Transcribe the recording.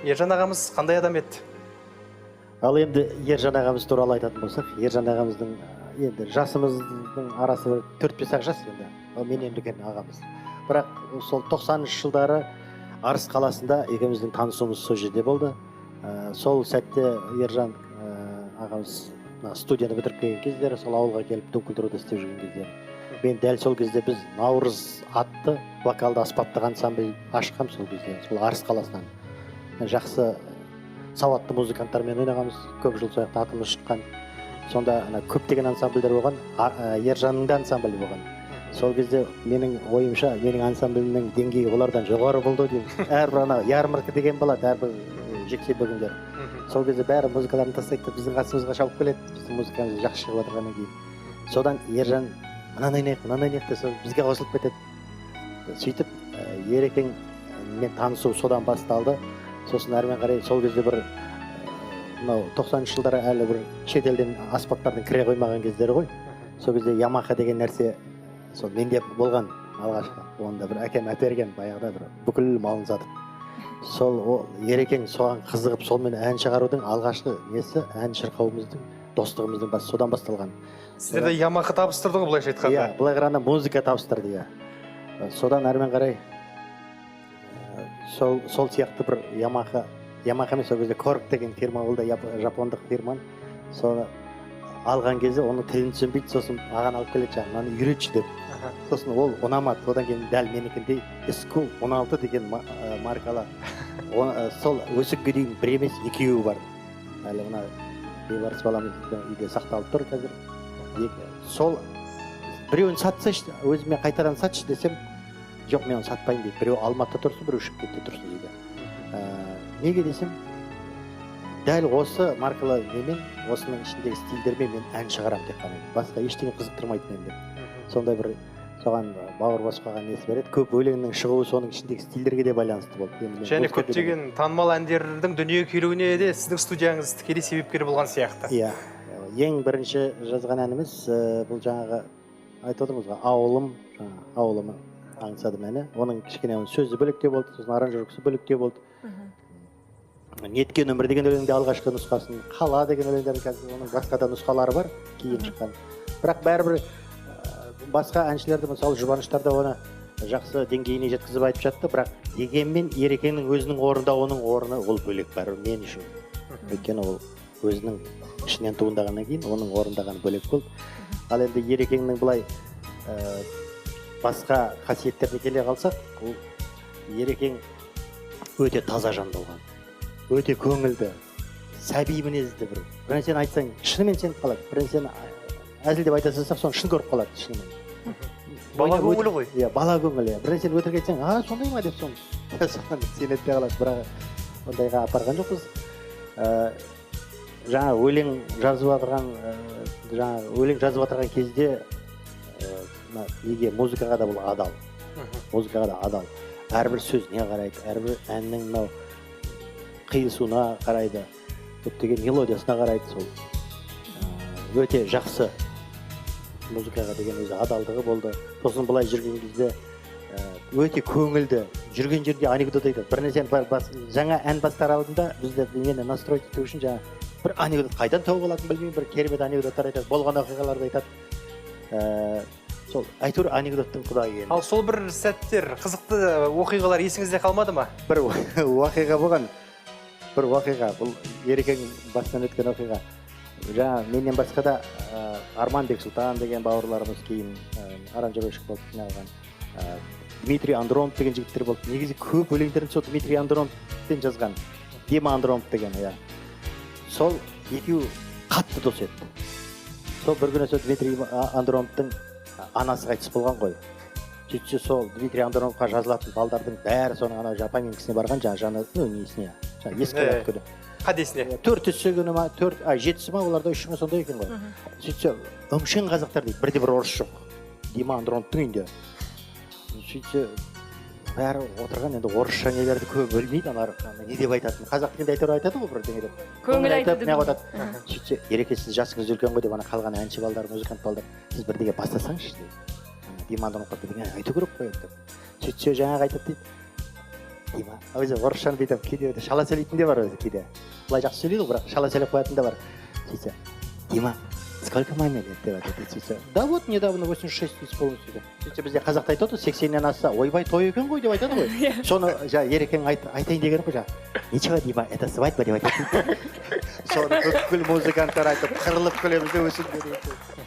Ержан ағамыз қандай адам еді? Ал енді Ержан ағамыз туралы айтатын болсақ, Ержан ағамыздың енді жасымыздың арасы бір 4-5 ақ жас енді. Ол менен үлкен ағамыз. Бірақ сол 90 жылдары Арыс қаласында екеуміздің танысуымыз сол жерде болды. Сол сәтте Ержан ағамыз мына студияны бітіріп келген кездері, сол ауылға келіп дом культурада істеп жүрген кездері. Мен дәл сол кезде біз «Наурыз» атты вокалды аспаптық ансамбль ашқам сол кезде, сол Арыс қаласынан. Жақсы сауатты музыканттармен ойнағанбыз, көп жыл сол жақта атымыз шыққан. Сонда ана көптеген ансамбльдер болған, Ержанның да ансамблі болған. Сол кезде менің ойымша, менің ансамблімнің деңгейі олардан жоғары болды деймін. Әрбір ана ярмарка деген болады әрбір жексенбі күндері. Сол кезде бәрі музыкаларын тастайды да, біздің қасымызға шауып келеді, біздің музыкамыз жақсы шығып отырғаннан кейін. Содан Ержан «мынаны ойнайық, мынаны ойнайық» деп, сол бізге қосылып кетеді. Сөйтіп Ерекең мен танысу содан басталды. Сосын әрмен қарай сол кезде бір мынау 90-жылдары жылдары әлі бір шетелден аспаптардың кіре қоймаған кездері ғой. Сол кезде Ямаха деген нәрсе сол менде болған алғашқы. Оны да бір әкем әперген баяғыда, бір бүкіл малын сатып. Сол Ерекең соған қызығып, сонымен ән шығарудың алғашқы несі, ән шырқауымыздың, достығымыздың басы содан басталған. Сіздерді Ямаха табыстырды ғой, былайша айтқанда. Иә, былай қарағанда музыка табыстырды, иә. Содан әрмен қарай сол сияқты бір Ямаха, Ямаха емес, сол кезде Корг деген фирма болды, жапондық фирма. Соны алған кезде оның тілін түсінбейді. Сосын маған алып келеді, жаңағы «мынаны үйретші» деп. Сосын ол ұнамады. Одан кейін дәл менікіндей SQ 16 деген маркалы сол осы күнге дейін бір емес, екеуі бар әлі, мына Бейбарыс баламыздың үйде сақталып тұр қазір екі. Сол біреуін сатсайшы, өзіме қайтадан сатшы десем, «жоқ, мен оны сатпаймын» дейді. «Біреу Алматыда тұрсын, біреу Шымкентте тұрсын» дейді. Неге десем, дәл осы маркалы немен, осының ішіндегі стильдермен мен ән шығарамын тек қана, басқа ештеңе қызықтырмайды мені деп. Сондай бір соған бауыр басып қалған несі бар еді. Көп өлеңнің шығуы соның ішіндегі стильдерге де байланысты болды. Енді мен Және музыка көптеген танымал әндердің дүниеге келуіне де сіздің студияңыз тікелей себепкер болған сияқты. Иә, ең бірінші жазған әніміз бұл жаңағы айтып отырмыз ғой, «Ауылым», жаңағы «Ауылым аңсадым» әні. Оның кішкене, оның сөзі бөлектеу болды, сосын аранжировкасы бөлектеу болды. «Неткен өмір» деген өлеңде алғашқы нұсқасын, «Қала» деген өлеңдердің, қазір оның басқа да нұсқалары бар кейін шыққан. Бірақ бәрібір басқа әншілерді, мысалы, Жұбаныштар да оны жақсы деңгейіне жеткізіп айтып жатты. Бірақ дегенмен Ерекеңнің өзінің орындауының орны ол бөлек бәрібір мен үшін, өйткені ол өзінің ішінен туындағаннан кейін оның орындағаны бөлек болды. Ал енді Ерекеңнің былай басқа қасиеттеріне келе қалсақ, ол Ерекең өте таза жан болған, өте көңілді, сәби мінезді. Бір нәрсені айтсаң, шынымен сеніп қалады. Бір нәрсені әзілдеп айта салсақ, соны шын көріп қалады шынымен. Бала көңілі ғой. Иә, бала көңілі. Бір нәрсені өтірік айтсаң, «а, сондай ма» деп, соны соған сенеді де қалады. Бірақ ондайға апарған жоқпыз. Жаңа өлең жазып жатырған жаңа өлең жазып жатырған кезде мына неге, музыкаға да бұл адал, музыкаға да адал, әрбір сөзіне қарайды, әрбір әннің мынау қиылысуына қарайды, көптеген мелодиясына қарайды. Сол өте жақсы музыкаға деген өзі адалдығы болды. Сосын былай жүрген кезде өте көңілді, жүрген жерде анекдот айтады. Бір нәрсені жаңа ән бастар алдында бізді нені настроить ету үшін жаңа бір анекдот қайдан тауып алатынын білмеймін, бір керемет анекдоттар айтады, болған оқиғаларды айтады. Сол әйтеуір анекдоттың құдайы енді. Ал сол бір сәттер, қызықты оқиғалар есіңізде қалмады ма? Бір оқиға болған, бір оқиға, бұл Ерекең басынан өткен оқиға. Жаңа менен басқа да Арман Бексұлтан деген бауырларымыз, кейін аранжировщик болып жиналған Дмитрий Андронов деген жігіттер болды. Негізі көп өлеңдерін сол Дмитрий Андроновпен жазған, Дима Андронов деген, иә. Сол екеуі қатты дос еді. Сол бір күні сол Дмитрий Андроновтың анасы қайтыс болған ғой. Сөйтсе, сол Дмитрий Андроновқа жазылатын балдардың бәрі соның анау поминкісіне барған, жаңағы жаны, ну, несіне, жаңағы еске алады күні. Кәдесіне. Төртісі күні ма, төрт, а, жетісі ма оларда, үші ма, сондай екен ғой. Сөйтсе, өңшең қазақтар дейді, бірде бір орыс жоқ Дима Андроновтың үйінде. Сөйтсе, бәрі отырған енді орысша нелерді көп білмейді аналар, ана не деп айтатынын. Қазақ тілінде әйтеуір айтады ғой бірдеңе деп, көңіл айтып айтуды не қылып жатады. Сөйтсе, «Ереке, сіз жасыңыз үлкен ғой» деп, ана қалған әнші балдар, музыкант балдар, «сіз бірдеңе бастасаңызшы» дейді. Ана Дима Андроновқа бірдеңе айту керек қой енді деп. Сөйтсе, жаңағы айтады дейді. «Дима», өзі орысшаны бүйтіп кейде шала сөйлейтін де бар. Өзі кейде былай жақсы сөйлейді ғой, бірақ шала сөйлеп қоятын да бар. Сөйтсе: «Дима, сколько маме лет?» — деп айтады. Сөйтсе: «Да вот недавно 86 исполнилось», — дейді. Сөйтсе, бізде қазақта айтады ғой, 80-нен асса, «Ойбай, той екен ғой» деп айтады ғой. Соны жаңа Ерекең айтайын деген ғой жаңа: «Ничего, Дима, это свадьба», — деп айтады. Соны бүкіл музыканттар айтып, қырылып күлеміз де өсіп.